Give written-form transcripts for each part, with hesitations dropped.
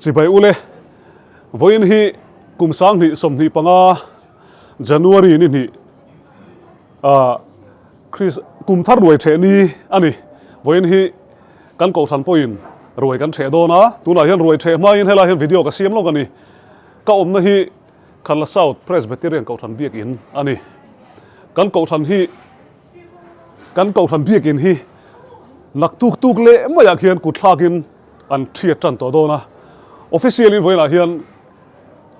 Chibai ule, vawiin hi kum 2025 January ni hnih ah Chris kum thar ruai theh ni a ni. Vawiin hi kan kohhran pawhin ruai kan theh dawn a, tunah hian ruai theh hmain helai hian video ka siam lawk a ni. Ka awmna hi Khanla South Presbyterian Kohhran Biakin a ni. Kan kohhran hi Kan kohhran biakin hi naktuk tuk leh maiah khian kut thlakin an thiat tan tawh dawn a. Official in vawiinah hian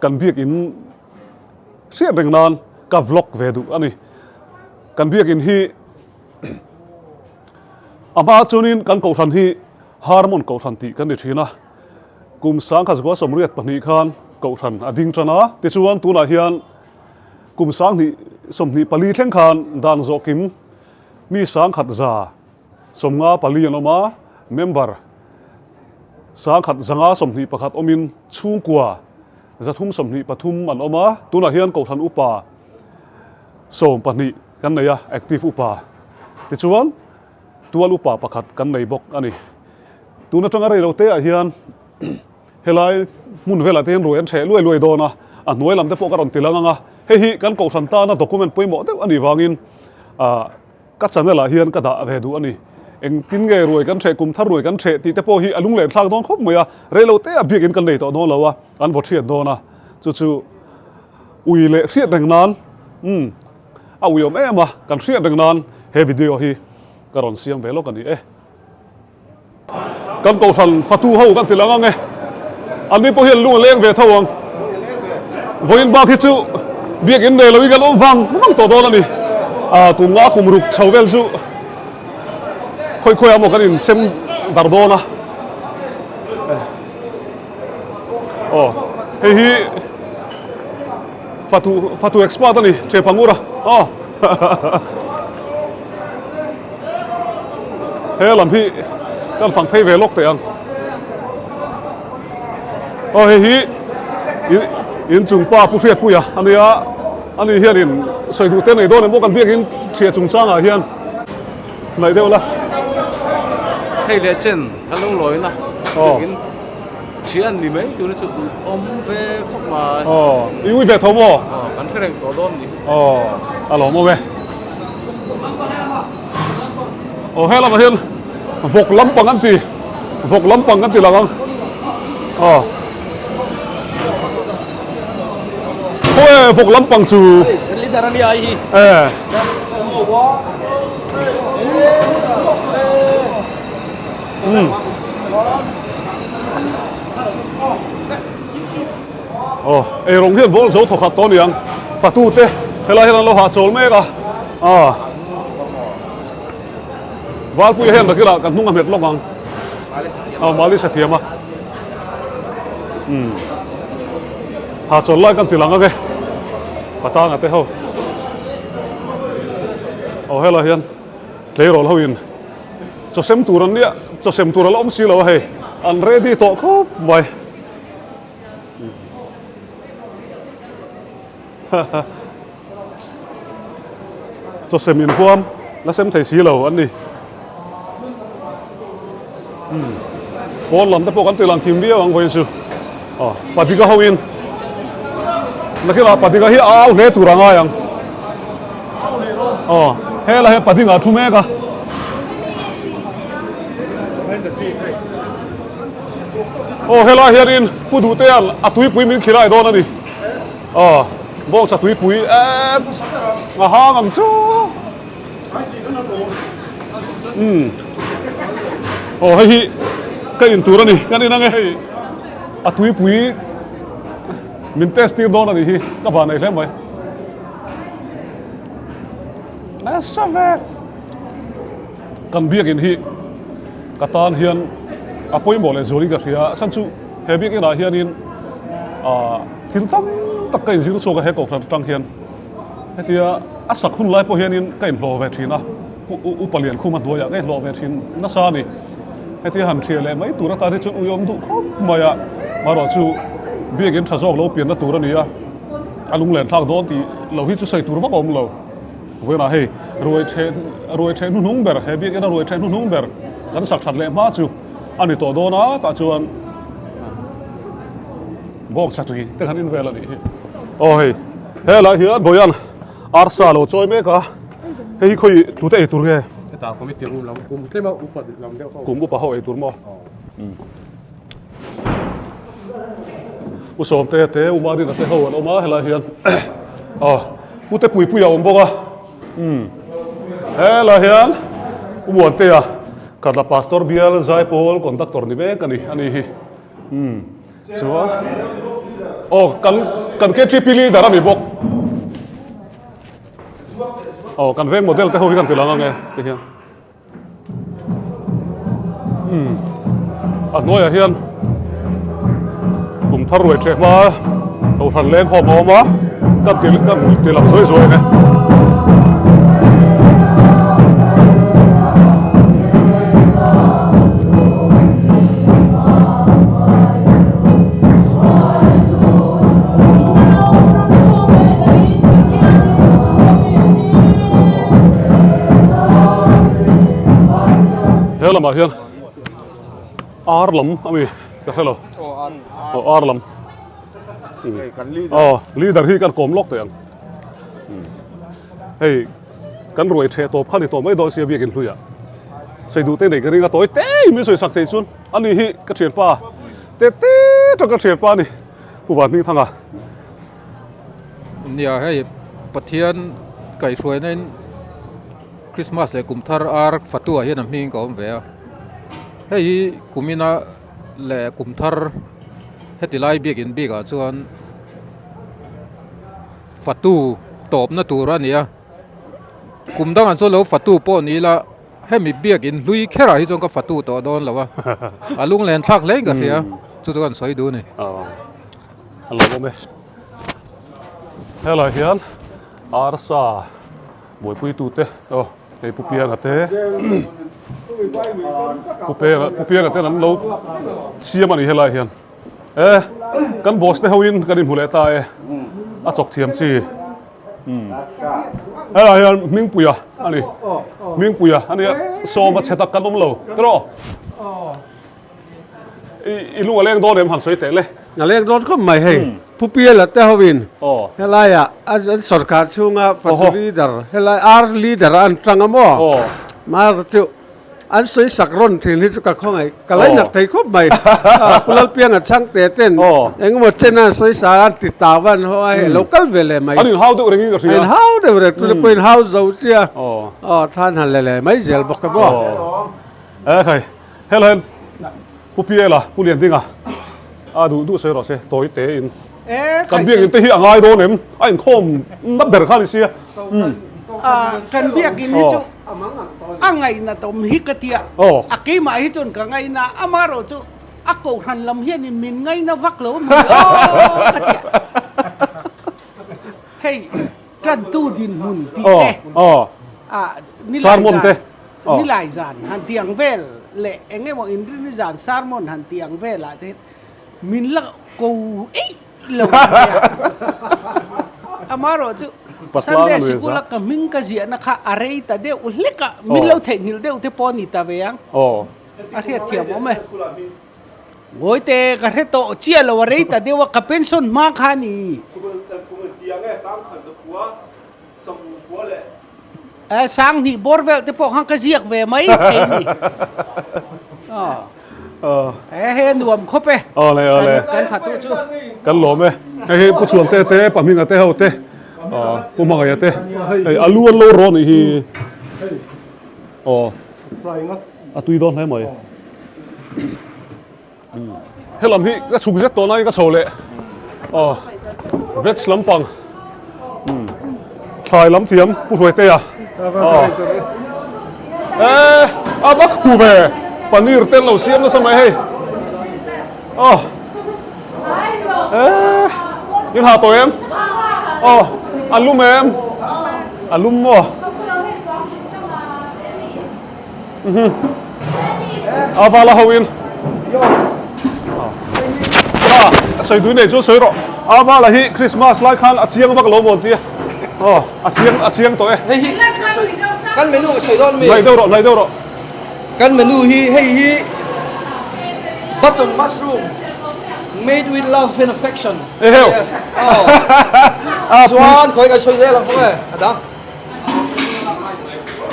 kan biakin hriat reng nan ka vlog ve duh a ni. Kan biakin hi a hma chuanin kan kohhran hi Harmon kohhran tih kan ni thin a. Kum 1982 khan kohhran a ding tan a, tichuan tunah hian Kum 2024 thleng khan dan zawhkim mi 1154 an awm a, member 1121 awmin chhungkua 323 an awm a, tunah hian Kohhran Upa 12 kan nei a, active upa tichuan tual upa pakhat kan nei bawk a ni. Tun atanga reilote ah hian. Helai hmun velah te hian ruai an hreh luai luai dawn a, a hnuai lam te pawh ka rawn ti lang ang a, hei hi kan kohhran tana document pawimawh deuh a nih vangin ah ka channel ah hian ka dah ve duh a ni. Engtin nge ruai kan hreh, kum thar ruai kan hreh tih te pawh hi a lunglen thlak dawn khawp mai a, reilo te a biakin kan nei tawh dawn lo a, an vaw thiat dawn a, chu chu ui leh hriat reng nan umm a ui awm em a, kan hriat reng nan he video hi ka rawn siam ve lawk a ni e. Kan kohhran fatu ho kan ti lang ang e. An ni pawh hian lung a leng ve tho ang. Vawiin bak hi chu biakin nei loin kan awm vang vang tawh dawn a ni. Ah kum nga kum ruk chho vel chu khawi khawi ah maw kan insem dar dawn a. Aw hei hi fatu fatu expert a ni Thepangura aw. He lam hi kan fang phei ve lawk teh ang. Aw hei hi inchung pa Pu Hriatpuia a nia, ani hianin sawi duh te nei dawn em aw kan biakin ṭhia chungchangah hian hnaih deuh la. Hei leh chen ka lo lawina biakin ṭhia an ni mai tur hi chu awm ve khawp mai. Aw i ui ve tho maw? Aw kan hre reng tawh dawn ni. Aw a lawm awm e. Aw he lamah hian vawk lampang an ti vawk lampang kan ti lang ang aw khaw e vawk lampang chu e um Aw, eirawng hian bawl zo thawkhat tawh aniang, fatu te helai hian an lo hahchawl mek a, aw Valpuia hian nakinah kan hnung a hmet lawk ang, aw Mali sathiam a, umm hahchawl lai kan ti lang ang e, patanga te ho, aw helai hian tleirawl ho in chaw sem tur an nia, chaw sem tur a la awm si lo a hei, an ready tawh khawp mai. Chaw sem inhuam la sem thei si lo an ni. Pawn lam te pawh kan ti lang kim viau ang vawiin chu. Aw Padika ho in nakinah Padika hi a au hle tur a ngai ang. Aw hela he Padinga thu mek a. Aw helai hianin Pu Duhtea'n a tuipui min khilai dawn a ni. Aw bawngsa tuipui eet a hang ang chu. Umm aw hei hi ka in tur a ni kan in ang e hei a tuipui min test tir dawn a nih hi ka van nei hle mai. Nasa ve. Kan biakin hi ka tan hian a pawimawh leh zualin ka hria a, chhan chu he biakin ah hianin ah thil tam tak ka inzir chhuak a he kohhran atang hian hetia a sak hun lai pawh hianin ka inhlawh ve thin a, upa Liankhuma hnuaiah ka inhlawh ve thin nasa a ni. Hetia han hria leh mai tur atan hi chuan uiawm duh khawp mai a, marawh chu biakin tha zawk lo pianna tur a ni a, a lunglen thlak dawn tih lo hi chu sawi tur vak a awm lo. Vawiinah hei ruai ṭheh ruai ṭheh hnuhnung ber he biakina ruai ṭheh hnuhnung ber kan sak ṭhat leh hma chu a ni tawh dawn a tah chuan. Bawngsa tui te khan in vel a nih hi. Aw hei helai hian Bawian arsa lo chawi mek a, hei hi khawi tute ei tur nge? Hetah committee room lam kum tlem a upa lam deuh ho. Kum upa ho ei tur maw? U Sawmte te U Marina te ho an awm a helai hian aw U te Puipuia a awm bawk a umm helai hian U Muantea Khatla Pastor bial Zaipawl conductor ni mek a ni a ni hi umm chuan aw kan kan KTP leader a ni bawk aw kan veng model te ho hi kan ti lang ang e ti hian. Umm a hnuaiah hian kum thar ruai ṭheh hma kohhran leng khawm a awm a kan ti kan ti lang zuai zuai ang e. He lamah hian ar lam a mi ka hre lo aw ar lam aw leader hi kan kawm lawk teh ang hei kan ruai theh tawp kha ni tawh mai dawn sia biakin hluiah sei duh te nei ka ring a tawi te min sawi sak thei chuan ani hi ka thianpa te te tang ka thianpa a ni Pu Vanhmingthanga. Nia hei Pathian kaihhruaina in Christmas leh kum thar ar fatu ah hian a hming ka awm ve a hei hi kum ina leh kum thar heti lai biakin bik ah chuan fatu tawpna tur a ni a kum dangah chuan lo fatu pawh ni ila hemi biakin hlui kherah hi chuan ka fatu tawh dawn lo a a lunglen thlak hle in ka hria chu chu kan sawi duh a ni. A lo awm e. Helai hian arsa buaipuitute aw hei Pu Pianga te Pu Pianga Pu Pianga ten an lo siam a ni helai hian e kan boss te hoin kan inhmu leh ta e a chawk thiam chi helai hian Hmingpuia a ni Hmingpuia a nia sawma chhe tak kan awm lo tiraw. I lung a leng dawn em han sawi teh le. A leng dawn khawp mai hei. Pu Piala te hoin helaiah an sorkar chhunga fatu leader helai ar leader an tang a maw? Mar chu an sawi sak rawn thin hi chu ka khawngaih ka lainat thei khawp mai. Pu Lalpianga chhangte ten engemaw chen an sawi sa an ti tau a an haw a hei lo kal ve leh mai. An inhau deuh rengin ka hria. An inhau deuh reng tute pawhin hau zo chia. Aw than han le leh mai zel bawk a maw? E khai. Hello Pu Piela, Pu Liandinga a duh duh sawi rawh se tawi te in kan biakin te hi a ngai dawn em a inkhawm na ber kha ni sia kan biakin hi chu a ngaihna tawm hi ka tia a keimah hi chuan ka ngaihna amaherawh chu a kohhran lam hianin min ngaihna vak lo a ka tia hei tantu dinhmun tih te sermon te Nilai zan han tih ang vel leh eng emaw inrini zan sermon han tih ang velah te hian min la ko eih lo ang mai a. Amaherawh chu Sunday sikula ka hming ka ziahna kha a rei ta deuh hlek a, min lo theihnghilh deuh te pawh a ni ta ve ang. A hriatthiam awm e. Ngawite ka hre tawh chiah lo a rei ta deuh a, ka pension hma kha a ni. Sanghnih bawr vel te pawh khan ka ziak ve mai thei ni. He he nuam khawp e. Awle awle. Kan fatu chu. Kan lawm e. Hei hei Pu Chuante te, Pa Hminga te ho te, Pu Hmangaia te. Hei alu an lo rawn nih hi. Aw. A tui dawn hle mai. Helam hi ka chhuk zet tawh nai ka chho leh aw veg lampang thlai lam thiam pu Hruaitea aw e a va khu ve paneer te an lo siam nasa mai hei aw e in ha tawh em aw a lum em a lum maw. A vala ho in a sawi dui nei chu sawi rawh a vala hi Christmas lai khan a chiang vak lo maw tia aw a chiang a chiang tawh e hei hi kan menu ka sawi dawn mi nai deuh rawh nai deuh rawh kan menu hi hei hi button mushroom. Made with love and affection. Eheu. Aw. Chuan khawi ka sawi zel ang khaw nge a dang.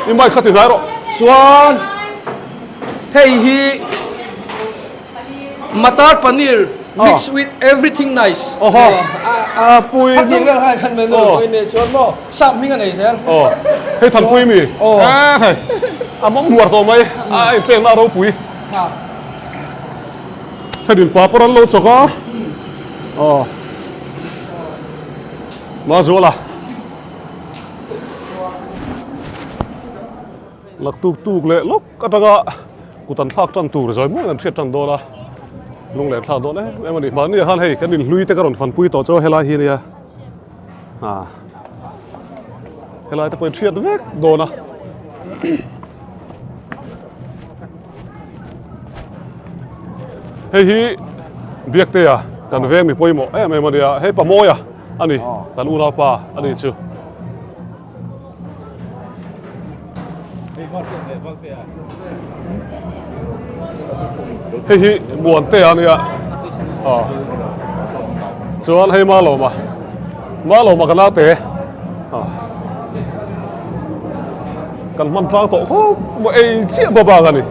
I mic kha ti hnai rawh. Chuan hei hi matar paneer mix with everything nice. Oho. A pui. Hati vel khan khan menu pawh in nei chuan maw sap hming a nei zel. Aw. Hei thanpui mi. Aw. Hei. A mawng hmuar tawh mai. A inpekna a ropui. Thadin pa pawh an lo chawk a. Aw. Mazuala. Lak tuk tuk leh lawk atanga kut an thlak tan tur zawi muang an hriat tan dawn a. Lung leh thlak dawn em em a ni. Mahni ah khan hei kan inhlui te ka rawn fanpui tawh chu helai hi ania. Ah. Helai te pawh in hriat vek dawn a. Hei hi Biaktea kan veng mi pawimawh em em a nia, hei pa Mawia a ni, kan unaupa a ni chu. Hei hi Muantea a nia, chuan hei Malawma, Malawma ka naute. Kan hman tlang tawh khawp maw ei chiah bawk bak a ni.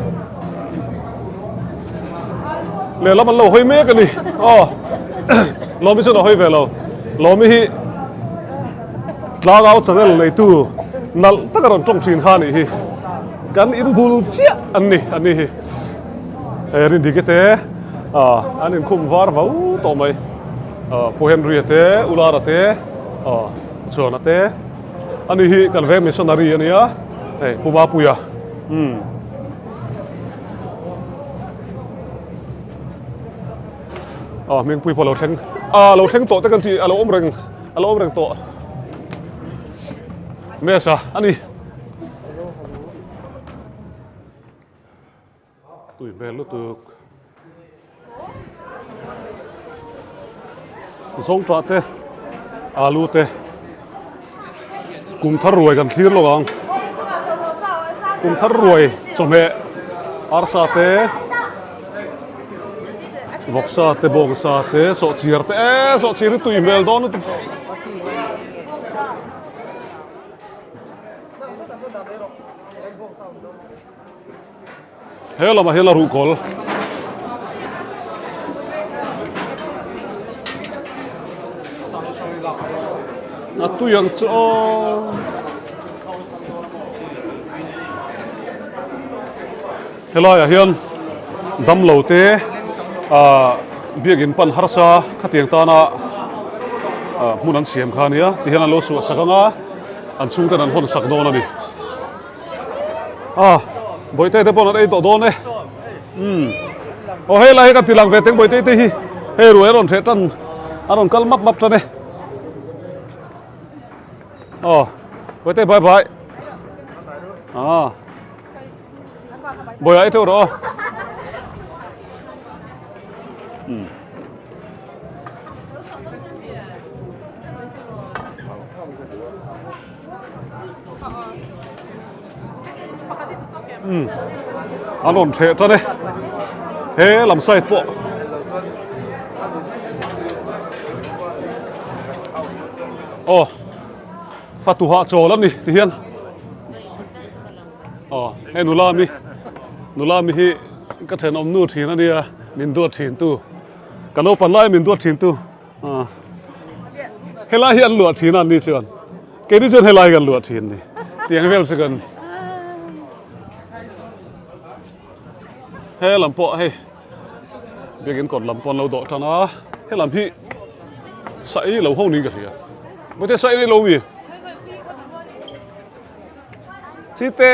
Lehlam an lo hawi mek a ni. Aw Lawmi chuan a hawi ve lo. Lawmi hi tlangau channel neitu nalh taka rawn tawng thin kha a nih hi. Kan inbul chiah an ni a ni hi. Hei Rindike te an inkhum var vau tawh mai. Pu Henry-a te, Ulara te, Chuana te. Ani hi kan veng missionary a nia, hei Pu Mapuia. Umm. Ah, Hmingpui pawh a lo thleng. Ah, lo thleng tawh te kan ti, a lo awm reng, a lo awm reng tawh. Mesa a ni. Tui hmel lutuk. Zawngṭah te, alu te, kum thar ruai kan thlir lawk ang. Kum thar ruai chawhmeh arsa te, vawksa te, bawngsa te, sawhchiar te, eee sawhchiar hi tui hmel dawn lutuk. He lamah hian a ruhkawl a tui ang chu aw helaiah hian damlo te ah biakin pan harsa khatiang tana ah hmun an siam kha ania tihian an lo suah sak ang a an chhungten an hawn sak dawn a ni. Ah, Bawihte te pawh an ei tawh dawn e. Umm. Aw hei lai hi ka ti lang ve teng Bawihte te hi. Hei ruai a rawn hreh tan, a rawn kal map map tan e. Aw, Bawihte bye bye. Ah. Bawihah i teuh rawh aw. Umm. An rawn hreh tan e he lam side pawh aw fatuha chawl a ni ti hian aw hei nula mi nula mi hi ka thenawm nu thin a nia min duat thin tu ka naupang lai min duat thin tu. Helai hi an luah thin a ni chuan keini chuan helai kan luah thin ni tiang vel chu kan he lam pawh hei biakin kawt lam pawh an lo dawh tan a he lam hi saih lo ho niin ka hria mawte saih nei lo mi chite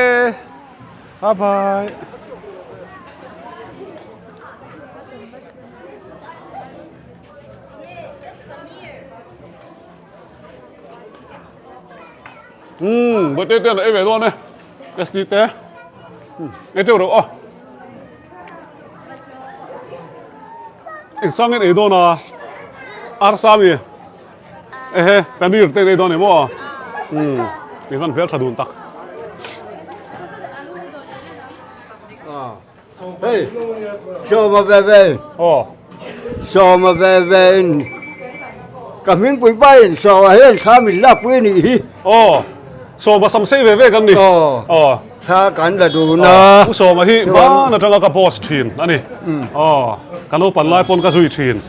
bye bye. Umm bawihte te an ei ve dawn e ST te ei teuh reuh a eng sang in ei dawn a arsa mi ehe paneer te in ei dawn em aw umm in van hmel tha dun tak. Hei, Sawma ve ve. Aw. Sawma ve ve in ka hmingpui pa in Sawma hian thla min lakpui a nih hi. Aw, Sawma sam sei ve ve kan ni. Aw. Thla kan la dun a. U Sawma hi hman atanga ka boss thin a ni. Aw, ka naupan lai pawn ka zui thin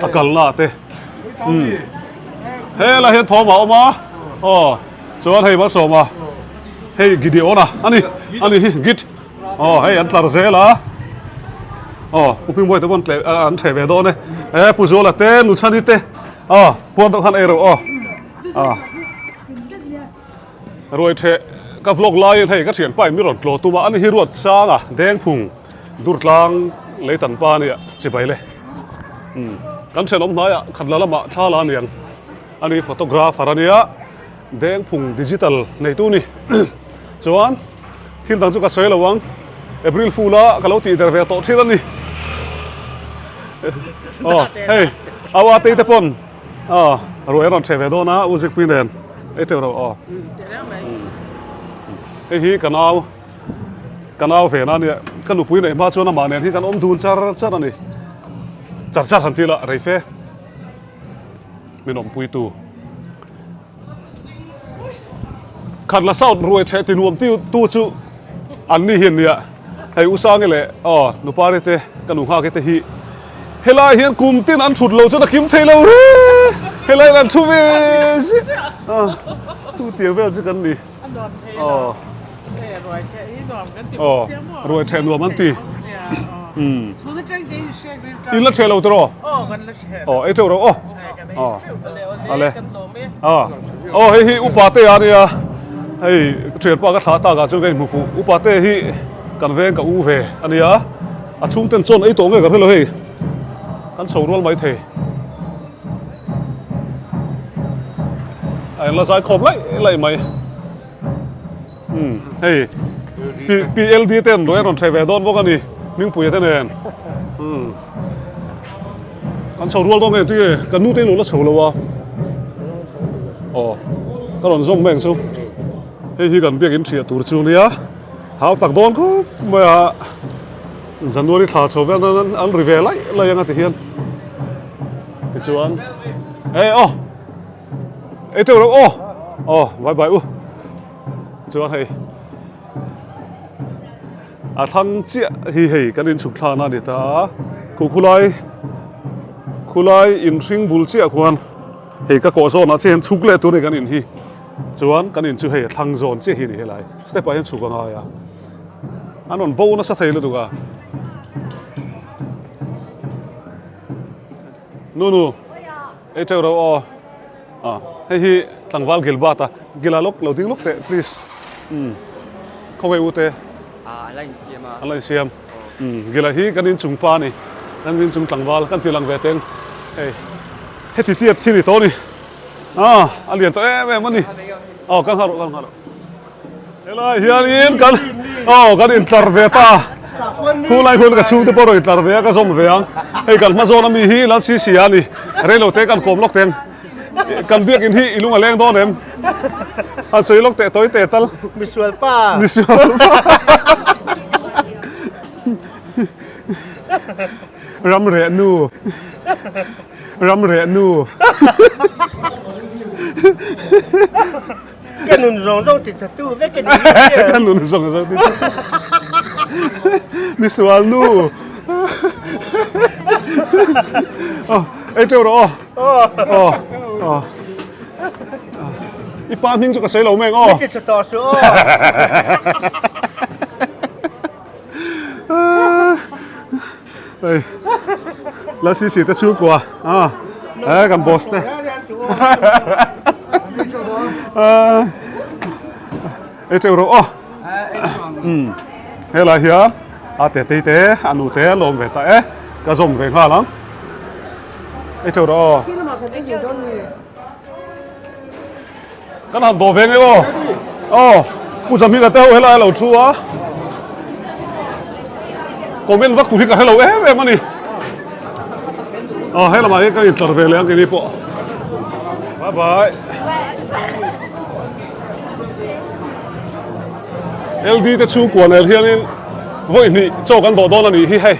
a kalna te. Helai hian thawm a awm a. Aw, chuan hei Malsawma hei Gideon-a a ni, a ni hi Gid. Aw hei an tlar zel a. Aw Pu Hmingbuai te pawh an tle an ṭheh ve dawn e. E Pu Zuala te Nu Chhani te aw puan deuh khan ei reuh aw. Aw Ruai ṭheh ka vlog laiin hei ka ṭhianpa in mi rawn tlaw tum a ani hi ruat sang a Dengphung Durtlang Leitan pa ania chibai le. Umm kan ṭhenawm hnaiah khatla lamah thla la aniang ani photographer ania Dengphung digital neitu ni chuan. Thil dang chu ka sawi lo ang, April Fool a ka lo tih der ve tawh thin a ni. Aw hei au a tei te pawn aw ruai a rawn ṭheh ve dawn a u Zikpui nen ei teuh reuh aw. Hei hi ka nau ka nau ve na ania ka nupui neih hma chuan amah nen hi kan awm dun char char a ni. Char char han ti ila rei fe min awmpuitu. Khatla South ruai ṭheh ti nuam tu chu an ni hi an nia. Hei U Sangi leh aw Nupari te ka nu nghak te hi helai hian kum tin an ṭhut lo chuan a kim thei lo re helai hian an ṭhu ve ziah a chu tiang vel chu kan ni. Aw aw ruai ṭheh nuam an ti. Umm in la ṭheh lo tiraw? Aw ei ṭeuh rawh aw. Aw ale aw aw hei hi upa te a nia hei thianpa ka thlah tak ah chuan ka inhmu fuh upa te hi kan veng ka u ve a nia a chhung ten chawn ei tawh nge ka hrelo hei kan chho rual mai thei a in la zai khawp laih laih mai. Umm hei PLD ten ruai rawn ṭheh ve dawn bawk a ni Hmingpuia te nen umm kan chho rual dawn nge tui e kan nu te in lo la chho lo a aw ka rawn zawm mai ang chu hei hi kan biakin ṭhiah tur chu nia hau tak dawn khawp mai a January thla chho vel nan an ri ve laih laih anga ti hian tichuan e aw. Ei teuh reuh aw aw bye bye u chuan hei a thlang chiah hi hei kan inchhuk thlakna a ni ta a khu khulai khulai inhring bul chiah khuan hei ka kawh zawnah chiah hian chhuk leh tur a ni kan in hi chuan kan in chu hei a thlang zawn chiah hi a ni helai step ah hian chhuk a ngai a an rawn bo nasa thei lutuk a. Nu nu. Ei teuh reuh aw. Ah hei hi tlangval Gilbert a Gila lawk lo ding lawk teh please. Umm khawngaih u te. Ah an la insiam a. An la insiam. Umm Gila hi kan inchung pa a ni. Kan inchung tlangval kan ti lang ve teng. Hei heti tiat thil i tawh a ni. Ah a lian tawh em em a ni. Aw kan nghah rawh kan nghah rawh. Helai hianin kan aw kan intlar ve ta khulai khuan ka chhungte pawh rawn intlar ve a ka zawm ve ang hei kan hma zawn ami hi lal si si a ni reilo te kan kawm lawk teng kan biakin hi i lung a leng dawn em han sawi lawk teh tawi teh tal misual pa misual pa ram reh nu ram reh nu Ka nun zawng zawng ti tha tu vek a ni. Ka nun zawng zawng ti tha. Mi sual nu. Oh, ei teuh rawh aw. Oh. Oh. I pa hming chu ka sawi lo meng aw. Mi ti tha tawh suh aw. Hei la sisi te chhungkua a eh kan boss te ei teuh rawh aw um helai hian a te tei te a nu te a lawm ve ta e ka zawm ve nghal ang ei teuh rawh aw Kan han dawh ve ngei aw. Aw, Pu Zamhminga te ho helai a lo thu a. Comment vak tur hi ka hre lo em em a ni. Aw, he lamah hian kan intlar ve leh ang keini pawh. Bye bye. LD te chhungkua nen hianin vawi hnih chaw kan dawh dawn a nih hi hei.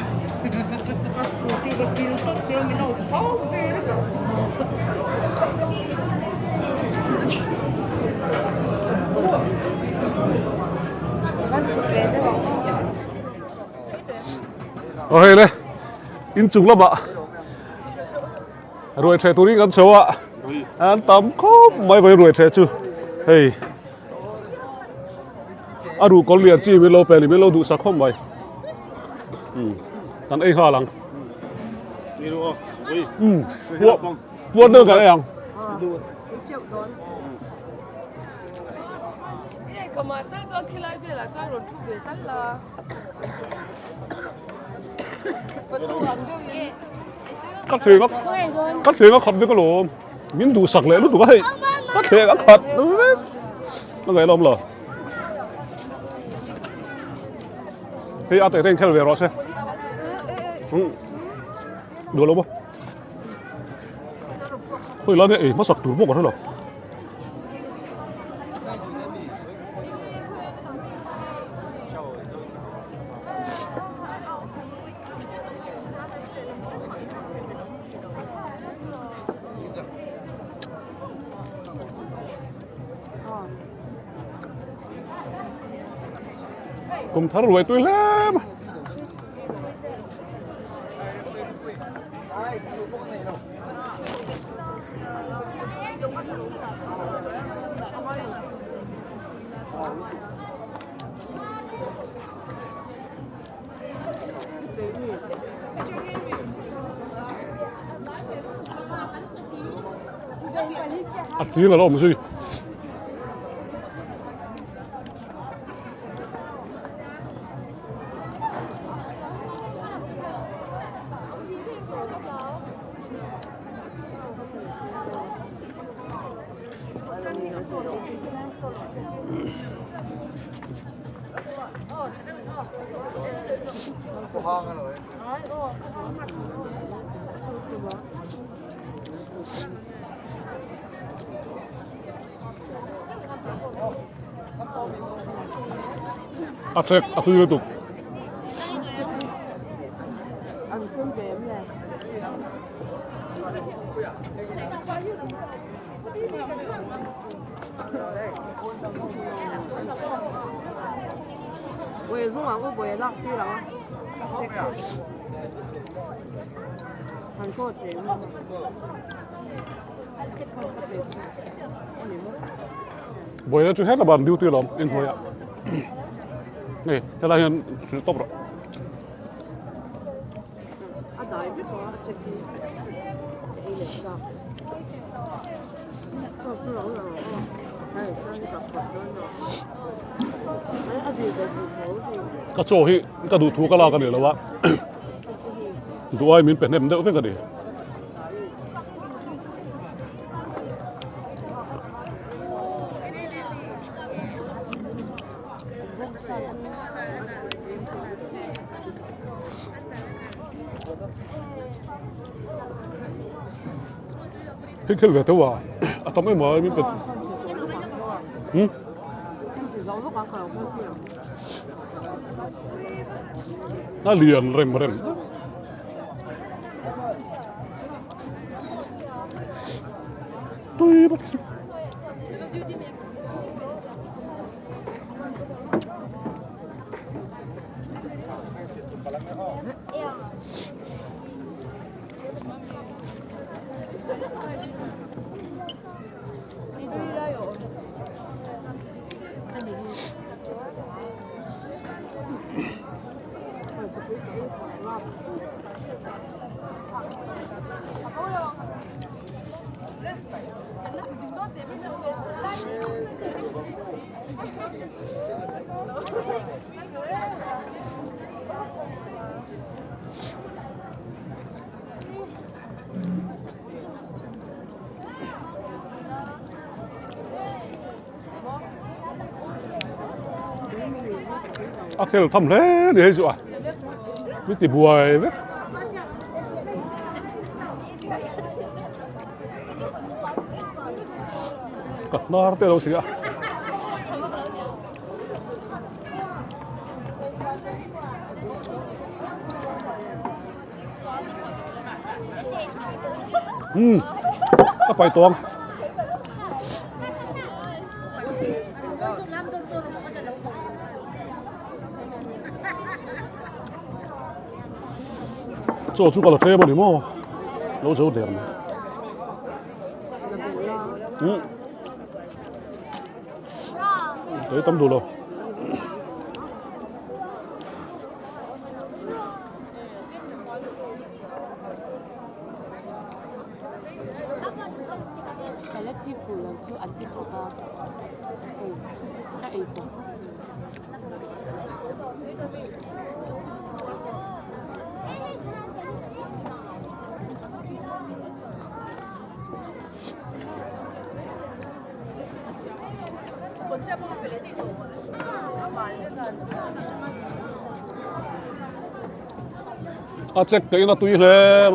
Aw hei le inchung lamah ruai ṭheh turin kan chho a an tam khawp mai vawi ruai ṭheh chu hei a ruh kawl lian chi min lo pe ni min lo duhsak khawp mai kan ei nghal ang puar deuh kan ei ang. Ka thleng a ka thleng a khat vek alawm min duhsak leh lutuk a hei ka thleng a khat vek a ngaih lawm lo hei a teh khel ve rawh se duh lo maw khawi lai nge ei hmasak tur bawk a hre lo. Kum thar ruai tui hle mai. A hling a lo awm zui. A chek a tui lutuk. Buaina chu hetah ban duty alawm inhnuaiah hei helai hian hrilh tawp rawh. Ka chaw hi ka duh thu ka lak a ni lo a duh ai min pe hnem deuh vek a ni. Hei khel ve teuh a, a tam em mai min pe. Hmm? A lian rem rem. Tui bawk si. A khel tham hle ni hei chu a mi ti buai vek. Ka hnar te lo si a. Umm ka pai tawng. Chaw chu ka la tlem a ni maw lo zo der mai. Umm ka ei tam duh lo. Salad hi fuh lo chu an ti thawk a hei ka ei bawk. A check te in a tui hle a.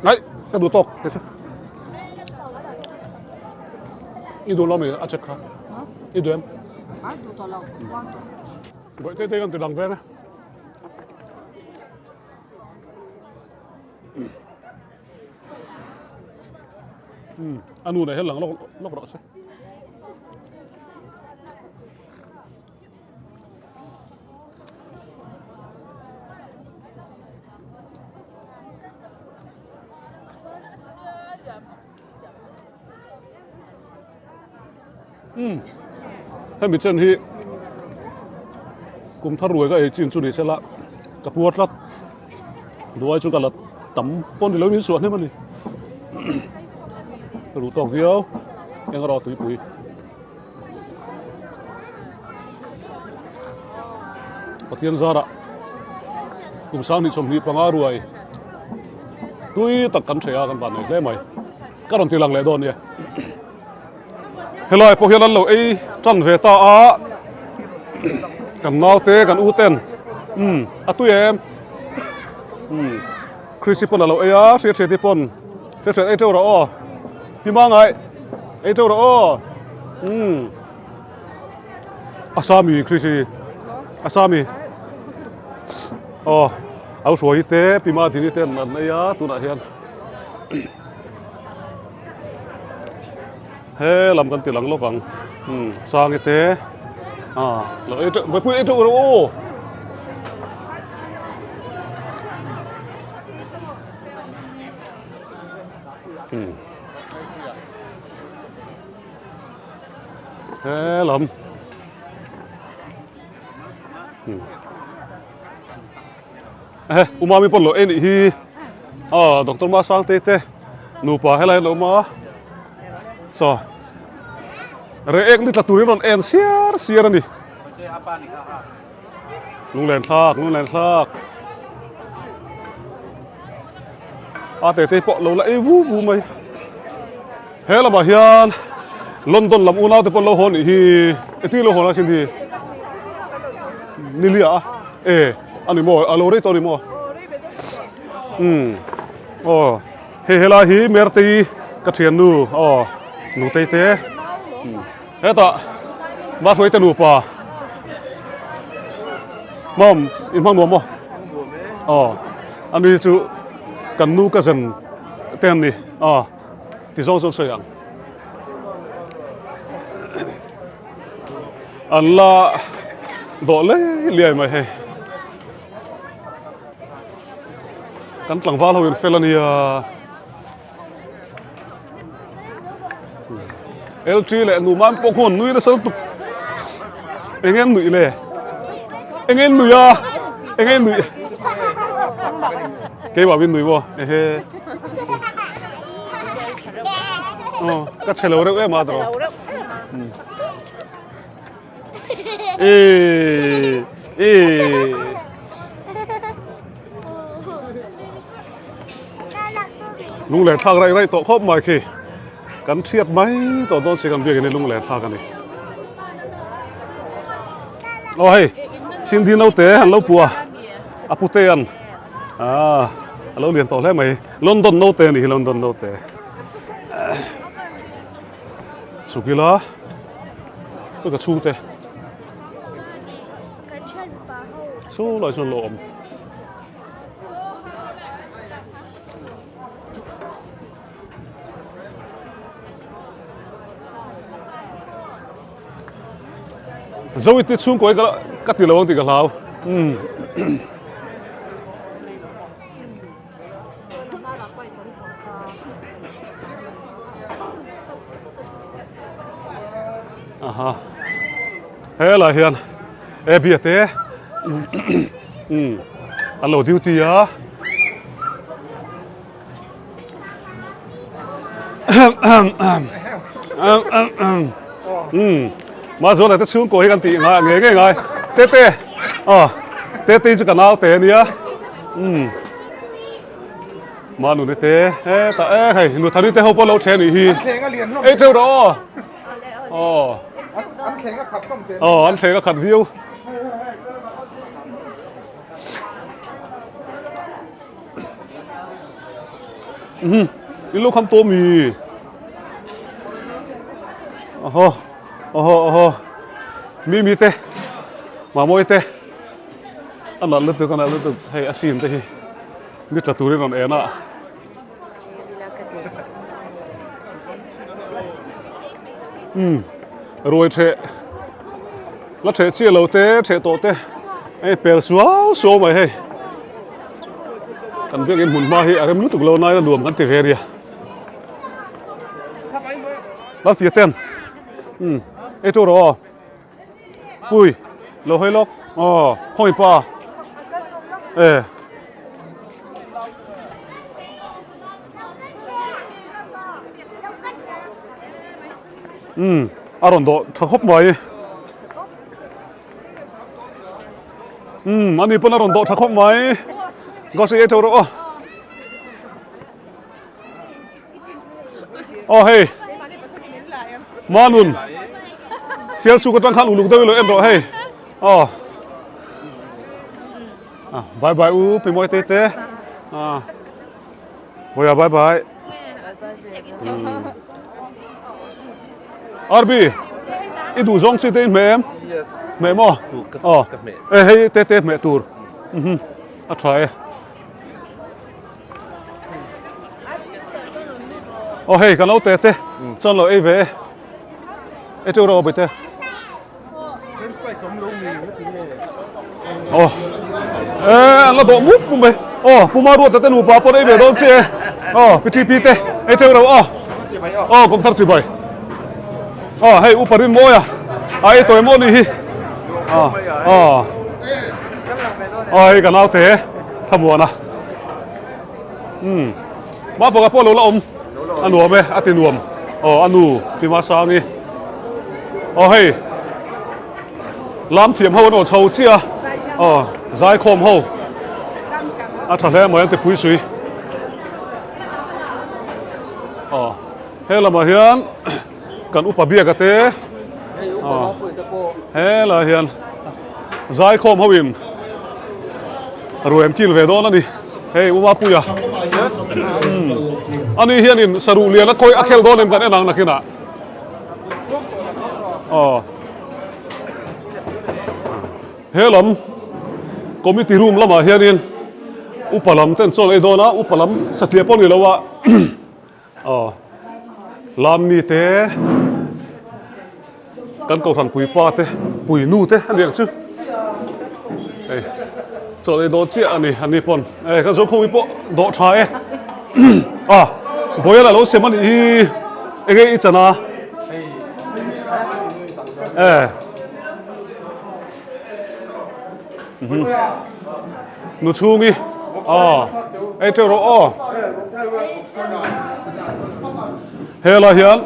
Đấy, ka duh tawk te chu. I duh lo mi a check kha. I duh em? A duh tawh lo. Bawih te te kan ti lang veng a. Umm a nu nen hian lang lawk lawk rawh se. Umm hemi chen hi kum thar ruai ka ei chin chu ni sela ka puar tlat duai chu ka la tam pawh ni lo in suah hnem a ni ka duh tawk viau eng erawh tuipui. Pathian zarah kum 2025 ruai tui tak kan hria kan van nei hle mai ka rawn ti lang leh dawn nia helai pawh hian an lo ei tan ve ta a kan naute kan u ten um a tui em um Chrissy pawn a lo ei a hriat hriat hi pawn hriat hriat ei teuh rawh aw Pi Mangai ei teuh rawh aw um Asami Chrissy Asami aw au hruai te Pi Madini te an ei a tunah hian He lam kan ti lang lawk ang umm sangi te ah lo ei teuh mipui ei teuh rawh aw umm he lam umm Ehe umami pawn lo ei nih hi aw doctor Masangte te nupa helai an awm a saw reh ek ni tla turin rawn en siar siar a ni lunglen thlak lunglen thlak a te te pawh lo la ei vu vu mai he lamah hian London lam unau te pawh lo haw nih hi eti lo haw la sin hi nilia a e a ni maw a lo rei tawh a ni maw umm aw hei helai hi Mertei ka thiannu aw Nutei te hetah Mahruaite nupa mawm in hmang nuam maw aw ani chu kan nu cousin te an ni aw ti zawng zawng sawi ang an la dawh lei liai mai hei kan tlangval ho in fel a nia LT leh nu man pawh khawn nui nasa lutuk eng en nuih le eng en nui a eng en nuih keimah min nui maw ehe Ờ, ka chhe lo reuh em a tawh. Ê ê Lung leh thlak raih raih tawh khawp mai khi. Kan thiat mai tawh dawn si kan biakin hi lung leh thlak a ni. Aw hei, Cindy naute an lo pua a pute an ah a lo lian tawh hle mai. London naute a ni hi London naute. Chhuk ila ka chhungte saw lai sawn lo awm. Zoite chhungkaw hi ka ti lo ang tih ka hlau. Umm. Aha. Helai hian e bia te umm an lo duty a. Umm Mazuala te chhungkaw hi kan tih ngai ngei ngei ngai Tete aw Tete chu ka nau te ania umm Manuni te hetah e hei Nuthani te ho pawh lo then nih hi ei teuh rawh aw aw an thleng a khat hlawm te aw an thleng a khat viau. Umm in lo kham tawh mi ahaw ahaw ahaw mi mi te mamawi te a nalh lutuk a nalh lutuk hei a scene te hi ni tla turin rawn en a. Umm ruai theh la theh chiah lo te theh tawh te hei pel suau suau mai hei kan biakin hmun hma hi a rem lutuk lo nain a nuam kan ti ve nia Lalfia ten umm ei chu rawh aw pui lo hawi lawk aw khawi pa e. Umm a rawn dawh tha khawp mai umm ani pawn a rawn dawh tha khawp mai gosi ei tho rawh aw aw hei manun sialsuk atang khan uluk deuh i lo en rawh hei aw bye bye u pi mawi te te ah. Bawiha bye bye. Arbi, i duh zawng chi te i hmeh em? Yes. Hmeh maw? Aw. Ka hmeh. E hei te te hmeh tur. Mhm. A tha e. Aw hei kan lo te te. Chuan lo ei ve e. E teuh rawh aw bawihte. Aw e an la dawh mup mup mai aw Pu Maruata te nupa pawh ei ve dawn che e aw Pi TP te ei cheu reuh aw aw Kawmthar chibai aw hei Upa Rinmawia a ei tawih maw ni hi aw aw aw hei ka naute Thlamuana umm Mafaka pawh a lo la awm a nuam e a ti nuam aw a nu Pi Masangi aw hei lam thiam ho an aw chho chiah a aw zaikhawm ho a tha hle mai an ti pui sui aw he lamah hian kan upa biak a te aw helaiah hian zaikhawm ho in ruai an kil ve dawn a ni hei u Mapuia umm ani hianin saruh lian a khawi a khel dawn em kan en ang nakinah aw he lam committee room lamah hianin upa lam ten chaw ei dawn a upa lam satliah pawh ni lo a Aw, Lammi te, kan Kohhran puipa te, puinu te a ni ang chu. Hei, chawlh ei dawn chiah a ni, a ni pawn. Hei, kan Zokhawmi pawh dawh tha e. A, Bawiala lo sem a nih hi, enge i chan a? E. Nu chhungi aw ei teuh rawh aw helai hian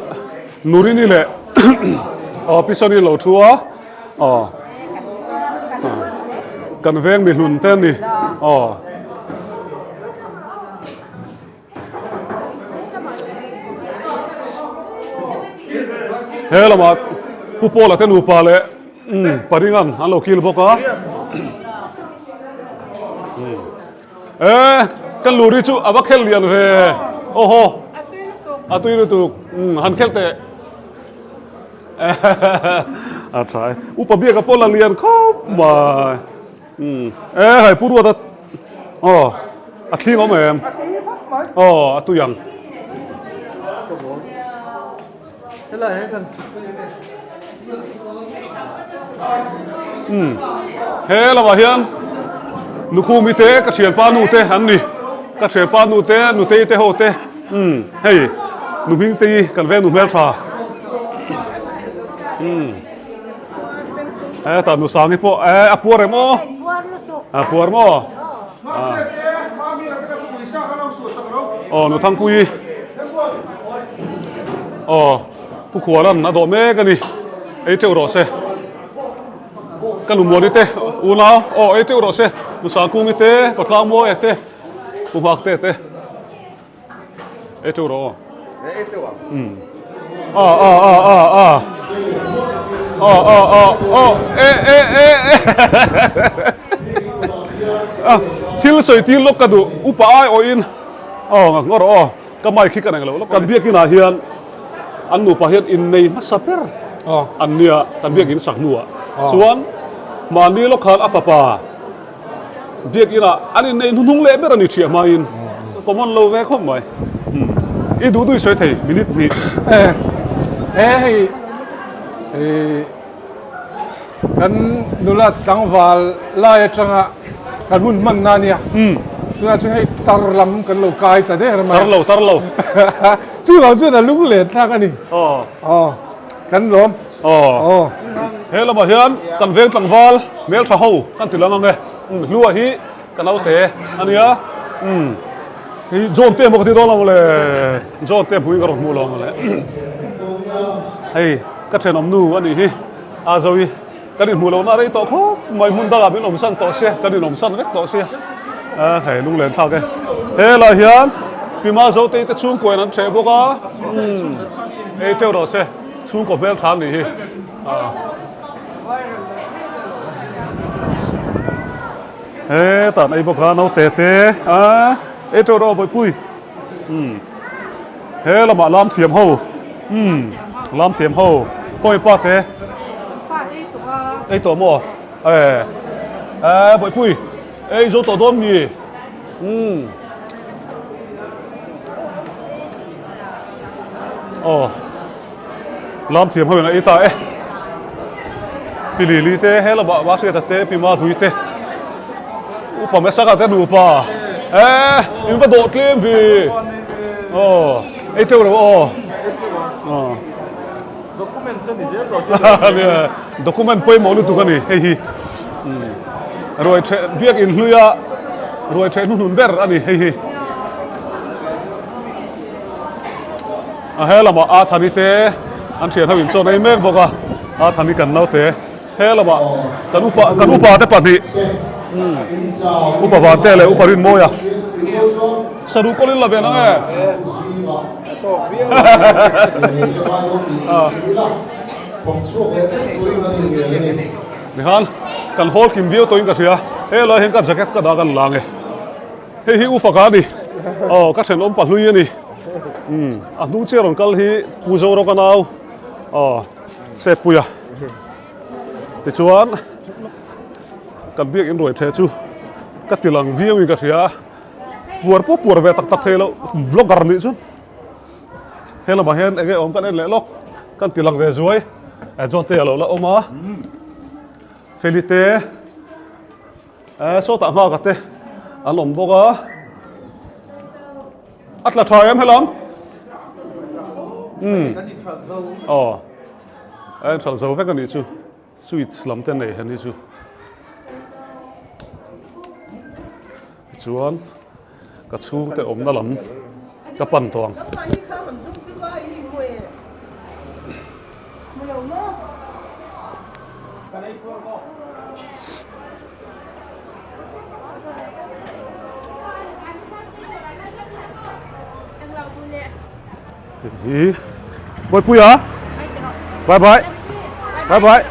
Nurini leh aw Pisani lo thu a aw kan veng mi hlun te a ni aw. He lamah Pu Paula te nupa leh Paringan an lo kil bawk a. E kan luri chu a va khel lian ve. Awhaw a tui lutuk han khel teh. A tha e. Upa biaka pawh la lian khawp mai. Umm e hei Pu Ruata aw a thling awm em? Aw a tui ang. Umm he lamah hian Nukhumi te ka thianpa nu te an ni ka thianpa nu te nutei te ho te umm hei nu hming te hi kan veng nu hmeltha umm. Hetah nu Sangi pawh eh a puar em aw? A puar maw? Aw nu Thangpuii aw Pu Khualan a dawh mek a ni ei teuh rawh se ka nu Muani te unau aw ei teuh rawh se nu Sangkungi te Patlangmuaia te Pu Nghakte te. Ei teuh rawh aw. Ei teuh ang. Um. A a a a a. A a a a e e e e. A thil sawi tir lawk ka duh upa ai awhin aw ngaw rawh aw ka mic hi ka reng lo lawk kan biakin ah hian an nupa hian innei hmasa ber an nia kan biakin sak hnuah chuan mahni lawk khan a fapa Biakinah an innei hnuhnung leh ber a ni ṭhiah hmain common lo ve khawp mai. I duh duh i sawi thei minute hnih. E hei kan nula tlangval lai atanga kan hun hman na nia. Tunah chuan hei tar lam kan lo kai ta der mai. Tar lo tar lo. Chuvang chuan a lunglen thlak a ni. Aw. Kan lawm. Aw. He lamah hian kan veng tlangval hmeltha ho kan ti lang ang e. Hlua hi ka naute a nia. Hei John te emaw ka ti dawn lo maw le. John te hmuhin ka rawn hmuh lo ang maw le. Hei ka thenawm nu a nih hi a Zoe. Kan inhmuh lohna a rei tawh khawp mai, hmun dangah min awmsan tawh sia, kan inawmsan vek tawh sia. A hei lunglen thlak e. Helai hian Pi Mazotei te chhungkuain an ṭheh bawk a, umm ei ṭeuh rawh se, chhungkaw hmel ṭha an nih hi. Hetah an ei bawk a, naute te a ei ṭeuh rawh Bawihpui. Umm he lamah lam thiam ho umm lam thiam ho khawi pa te ei tawh maw e e bawihpui ei zo tawh dawn mi umm aw Lam thiam ho in a ei ta e. Pi Lili te he lamah Mahriata te Pi Madhui te Upa Mesaka te nupa e in va dawh tlem vi aw ei teuh lo aw aw Documents a ni zel tawh si nia document pawimawh lutuk a ni hei hi ruai theh biak in hluia ruai theh hnuhnun ber a ni hei hi. A he lamah Athani te an thian ho in chawn ei mek bawk a, Athani kan naute he lamah kan upa kan upa te pahnih umm upa Vante leh upa Rinmawia saruh kawlin la ve nang e Nikhan kan hawl kim viau tawhin ka hria helai hian ka jacket ka dah kan la ang e. Hei hi Ufa ka ni. Aw ka thenawm pahlui a ni. Umm a hnung chiah rawn kal hi Pu Zoro ka nau aw Seppuia. Tichuan kan biak in ruai the chu ka ti lang viau in ka hria a. Puar pawh puar ve tak tak thei lo vlogger nih chu. He lamah hian enge awm kan en leh lawk kan ti lang ve zuai. John te a lo la awm a. Feli te. Eh sawtah nghak a te an awm bawk a a tla tha em helam umm aw a in hralh zo vek a nih chu sweets lam te nei hen hi chu chuan ka chhungte awmna lam ka pan tawh ang. Hi Bawihpuia bye bye bye bye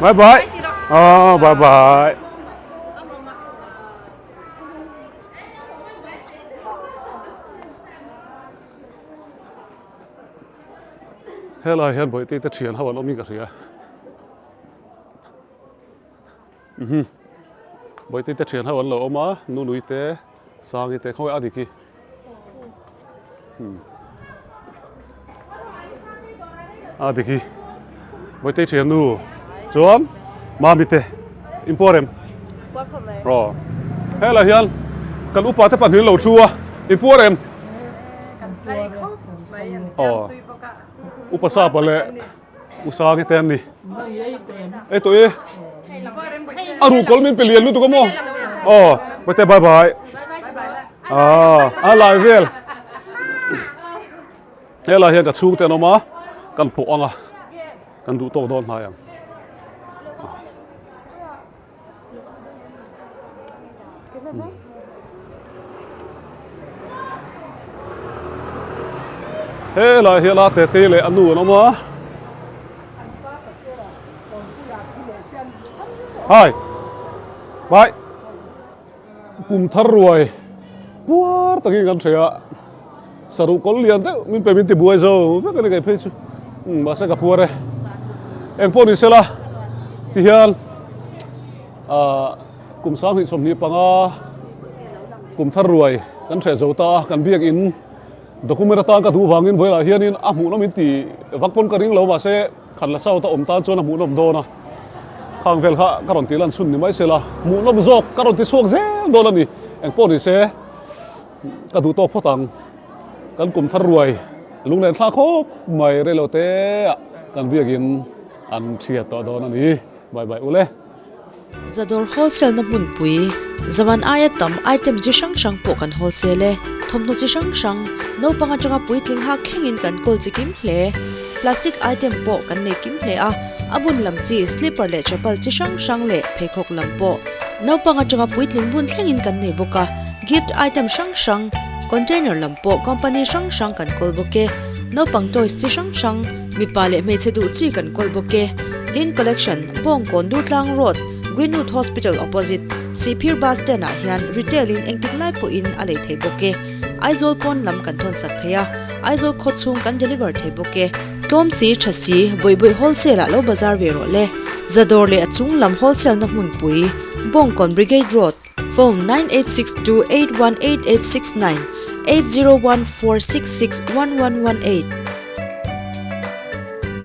bye bye ah bye bye Helai hian Bawihte te thian ho an awm in ka hria. Mhm. Bawihte te thian ho an lo awm a, Nunui te, Sangi te, khawngaih a dik hi. Hmm. A dik hi. Bawihte thian nu chuan Mami te in puar em? Puar khawp mai. Aw. Helai hian kan upa te pahnih an lo thu a, in puar em? Kan tlai khawp mai, an siam tui bawk a. Upa Sapa leh U Sangi te an ni. Ei tawh i. A ruhkawl min pe lian lutuk a maw? Aw, Bawihte bye bye. Aw, a lai vel. Helai hian ka chhungte an awm a, kan pawh ang a, kan duh tawk dawn hnai ang. Helai hian a tete leh a nu an awm a. Hai. Bye. Kum thar ruai puar takin kan hria a, saruh kawl lian deuh min pe min ti buai zo vek a ni kei phei chu umm mahse ka puar e eng pawh ni sela tihian ah kum 2025 kum thar ruai kan hreh zo ta a kan biakin document atan ka duh vangin vawilah hianin a hmuhnawm in ti vak pawn ka ring lo mahse Khat la south a awm tan chuan a hmuhnawm dawn a, khang vel kha ka rawn tih lan chhun ni mai sela, hmuhnawm zawk ka rawn ti chhuak zel dawn a ni. Engpawh ni se, ka duh tawk phawt ang. Kan kum thar ruai lunglen thlak khawp mai reilo te ah kan biakin an thiat tawh dawn a ni. Bye bye ule. Zadawr wholesale na hmunpui, zaman aia tam item chi hrang hrang pawh kan wholesale e. Thawmhnaw chi hrang hrang, naupang atanga puitling hak thlengin kan kawl chi kim hle. Plastic item pawh kan nei kim hle a, a bun lam chi slipper leh chapal chi hrang hrang leh pheikhawk lam pawh naupang atanga puitling bun thlengin kan nei bawk a. Gift item hrang hrang, container lam pawh company hrang hrang kan kawl bawk e. Naupang toys chi hrang hrang, Mipa leh hmeichhe duh chi kan kawl bawk e. Lin Collection, Bawngkawn Durtlang Road, Greenwood Hospital opposite, Sihphir Bus Stand ah hian retail in engtik lai pawhin a lei thei bawk e. Aizawl pawn lam kan thawn sak thei a, Aizawl khaw chhung kan deliver thei bawk e. Tlawm si, tha si, bawih bawih wholesale ah lo bazar ve rawh le. Zadawr leh a chung lam wholesale na hmunpui, Bawngkawn Brigade Road, Phone 9862818869, 8014661118.